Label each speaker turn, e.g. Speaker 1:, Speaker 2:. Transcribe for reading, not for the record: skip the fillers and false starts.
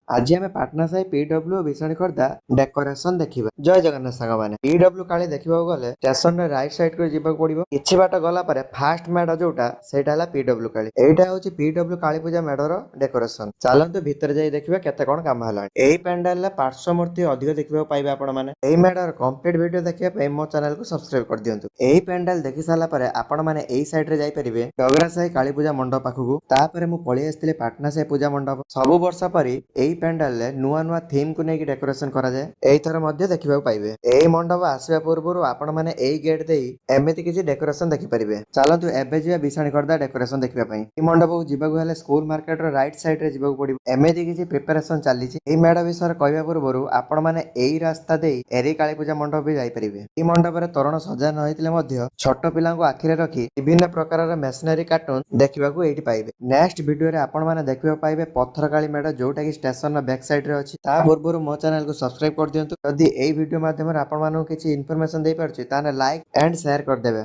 Speaker 1: ଆଜି ଆମେ ପାଟନା ସାହି ପିଡବ୍ଲ୍ୟୁ ଭୀଷଣୀ ଖୋର୍ଦ୍ଧା ଡେକୋରେସନ ଦେଖିବା। ଜୟ ଜଗନ୍ନାଥ ସାଙ୍ଗମାନେ। ପିଡବ୍ଲ୍ୟୁ କାଳୀ ଦେଖିବାକୁ ଗଲେ ଷ୍ଟେସନରେ ରାଇଟ୍ ସାଇଡ୍ କୁ ଯିବାକୁ ପଡିବ। କିଛି ବାଟ ଗଲା ପରେ ଫାଷ୍ଟ ମେଢ ଯୋଉଟା, ସେଇଟା ହେଲା ପିଡବ୍ଲ୍ୟୁ କାଳୀ। ଏଇଟା ହଉଛି ପିଡବ୍ଲ୍ୟୁ କାଳୀ ପୂଜା ମେଢର ଡେକୋରେସନ। ଚାଲନ୍ତୁ, ଭିତରେ ଯାଇ ଦେଖିବା କେତେ କଣ କାମ ହେଲାଣି। ଏଇ ପେଣ୍ଡାଲରେ ପାର୍ଶ୍ୱ ମୂର୍ତ୍ତି ଅଧିକ ଦେଖିବାକୁ ପାଇବେ ଆପଣ ମାନେ। ଏଇ ମେଢର କମ୍ପ୍ଲିଟ ଭିଡିଓ ଦେଖିବା ପାଇଁ ମୋ ଚ୍ୟାନେଲକୁ ସବସ୍କ୍ରାଇବ କରିଦିଅନ୍ତୁ। ଏଇ ପେଣ୍ଡାଲ ଦେଖି ସାରିଲା ପରେ ଆପଣ ମାନେ ଏଇ ସାଇଡ ରେ ଯାଇପାରିବେ ଡଗରା ସାହି କାଳୀ ପୂଜା ମଣ୍ଡପ ପାଖକୁ। ତାପରେ ମୁଁ ପଳେଇ ଆସିଥିଲି ପାଟନା ସାହି ପୂଜା ମଣ୍ଡପ। ସବୁ ବର୍ଷ ପରି ଏଇ ପେଣ୍ଡାଲରେ ନୂଆ ନୂଆ ଥିମ୍ କୁ ନେଇକି ଡେକୋରେସନ କରାଯାଏ। ଏଇଥର ମଧ୍ୟ ଦେଖିବାକୁ ପାଇବେ। ଏଇ ମଣ୍ଡପ ଆସିବା ପୂର୍ବରୁ ଆପଣ ମାନେ ଏଇ ଗେଟ୍ ଦେଇ ଏମିତି କିଛି ଡେକୋରେସନ ଦେଖିପାରିବେ। ଚାଲନ୍ତୁ, ଏବେ ଯିବା ବିଷାଣୀ ଖୋର୍ଦ୍ଧା ଡେକୋରେସନ ଦେଖିବା ପାଇଁ। ଏଇ ମଣ୍ଡପକୁ ଯିବାକୁ ହେଲେ ସ୍କୁଲ ମାର୍କେଟ ର ରାଇଟ ସାଇଡ ରେ ଯିବାକୁ ପଡିବ। ଏମିତି କିଛି ପ୍ରିପାରେସନ ଚାଲିଛି। ଏଇ ମେଢ ବିଷୟରେ କହିବା ପୂର୍ବରୁ ଆପଣ ମାନେ ଏଇ ରାସ୍ତା ଦେଇ ଏରି କାଳୀ ପୂଜା ମଣ୍ଡପ ବି ଯାଇପାରିବେ। ଏଇ ମଣ୍ଡପରେ ତୋରଣ ସଜା ନ ହେଇଥିଲେ ମଧ୍ୟ ଛୋଟ ପିଲାଙ୍କୁ ଆଖିରେ ରଖି ବିଭିନ୍ନ ପ୍ରକାରର ମେସିନାରୀ କାର୍ଟୁନ ଦେଖିବାକୁ ଏଇଠି ପାଇବେ। ନେକ୍ସଟ ଭିଡିଓରେ ଆପଣ ମାନେ ଦେଖିବାକୁ ପାଇବେ ପଥରକାଳି ମେଢ, ଯୋଉଟା କି ଷ୍ଟେସନର ବ୍ୟାକ୍ ସାଇଡ ରେ ଅଛି। ତା ପୂର୍ବରୁ ମୋ ଚ୍ୟାନେଲକୁ ସବସ୍କ୍ରାଇବ କରିଦିଅନ୍ତୁ। ଯଦି ଏଇ ଭିଡିଓ ମାଧ୍ୟମରେ ଆପଣମାନଙ୍କୁ କିଛି ଇନଫରମେସନ ଦେଇପାରୁଛି, ତାହେଲେ ଲାଇକ୍ ଆଣ୍ଡ ସେୟାର କରିଦେବେ।